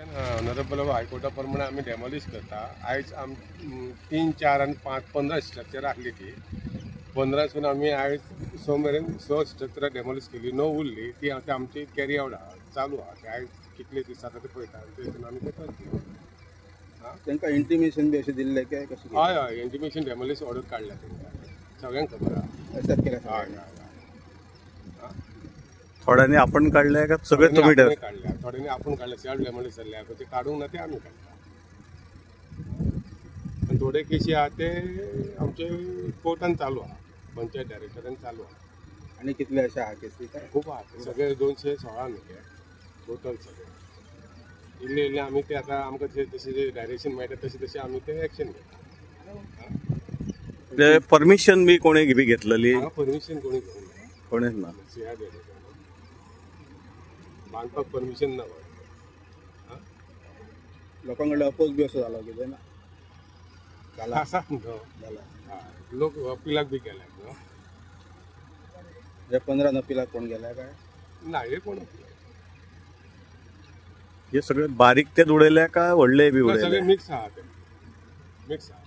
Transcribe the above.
Honourable हायकोर्टा प्रमाणे आमी demolish करता. आयज आम 3, 4 आनी 5 15 स्ट्रक्चर आसली ती 15सून आमी आयज 6 मेरेन 6 स्ट्रक्चरां डेमोलिश केली, 9 उरली. ती आतां आमची कॅरी आवट आहा, चालू आहा. ते आयज कितले दीस जाता ते पळयता आनी तेतून आमी ते करतले. तांकां इंटिमेशन बी अशें दिल्लें काय कशें? हय हय, इंटिमेशन डेमोलिश ऑर्डर काडल्या तांकां, सगळ्यांक खबर आहा. एक्सेप्ट केल्या हय सगळ्यांनी? हय हय. थोड्यांनी आपण काडले का सगळे तुम्ही काडल्या? थोड्यांनी आपूण काडले, सेल्फ डेमोलिश जाल्ले, ते काडूंक ना ते आमी काडटा. आनी थोडे केशी आहा ते आमचे कोर्टान चालू आहा, पंचायत डायरेक्टरान चालू आहा. आनी कितले अशे आहा केसी काय? खूब आहा, सगळे 216 न्ही ते टोटल सगळे. इल्ले इल्ले आमी ते आतां आमकां जशें जशें डायरेक्शन मेळटा तशें तशें आमी ते एक्शन घेता. ते परमिशन बी कोणी बी घेतलेली? हांगा परमिशन कोणी घेवंक ना. कोणीच ना. सी आर बांदपाक परमिशन ना. लोकां कडल्यान अपोज बी असो जालो कितें ना? जाला. आसा न्हू. जाला. हय, लोक अपिलाक बी गेल्यात न्हू. हे 15 अपिलाक कोण गेल्या काय? ना, हे कोण अपिलाक? हे सगळे बारीक ते उडयले काय व्हडले बी सगळे उडयले? मिक्स आहा, ते मिक्स आहा.